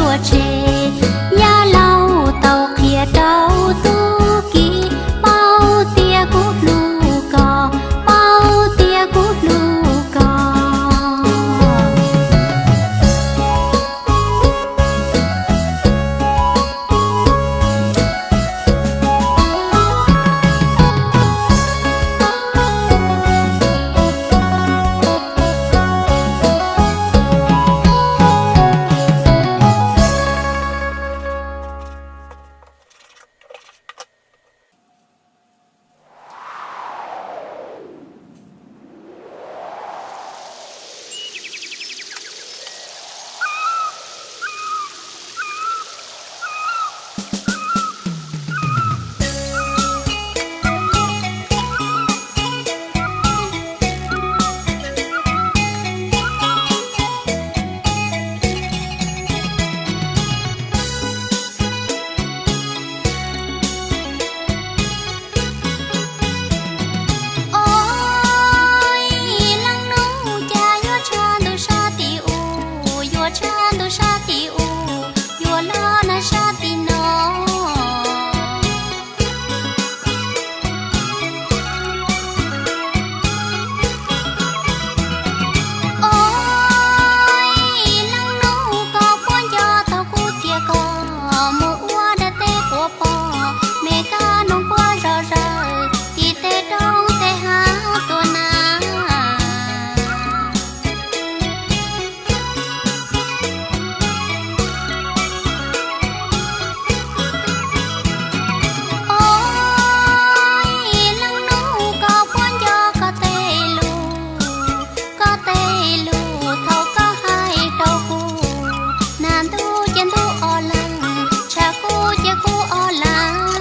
ua tsev. Yawg laus tau qhia rau tub ki, paub tias kuv hlub koj, paub tias kuv hlub koj. Ua leej nus cas yuav tshav ntuj sab tim u, yuav tshav ntuj sab tim u, yuav los nag sab tim no. Ua leej nus koj puas nco tau kuv tias koj mus ua dab teb quas pom, me kab noog puab zom zaws tim tej roob tej hav tuaj na. Ua leej nus koj puas nco koj tej lus, koj tej lus thaum koj hais rau kuv, nag ntuj ces ntuj ob leeg, tshav kub ces kub ob leeg.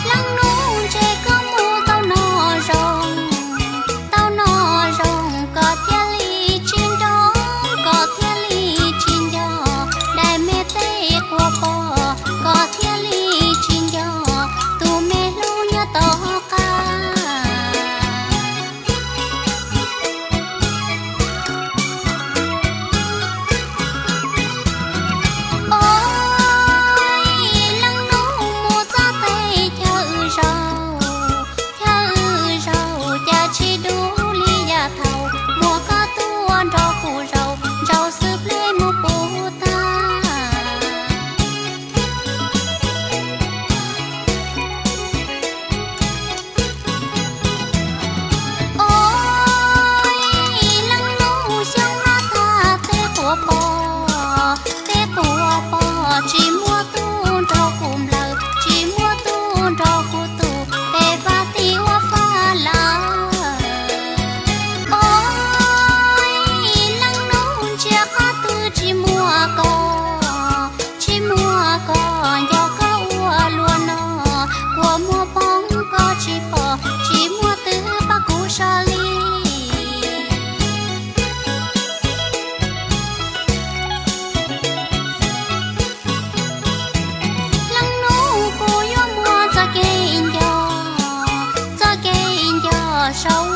Leej nus ntshe koj mus tau noj zoo, tau noj zoo koj thiaj li tsis nco, koj thiaj li tsis nco daim me teb quas pom, koj thiaj li tsis nco tus me hlub nyob tom qab. Ua leej nus mus txog tej chaw zaum, chaw zaum cas tsis dub li yav thaum, muaj koj tuaj nrog kuv zaum, zaum xwb pleb mus puv tag. Ua leej nus xyoo no tag tej quas pom, tej quas pom tsis muaj tub nrog kuv nplawm, tsis muaj tub nrog kuv tus, peb vaj tim ua faj lawm. Ua leej nus ntsia qhov twg tsis muaj koj, tsis muaj koj nco koj ua luaj no, kua muag poob koj tsis pom, tsis muaj twg pab kuv sawv li. Leej nus kuv yuav muaj txoj kev nco, txoj kev nco saum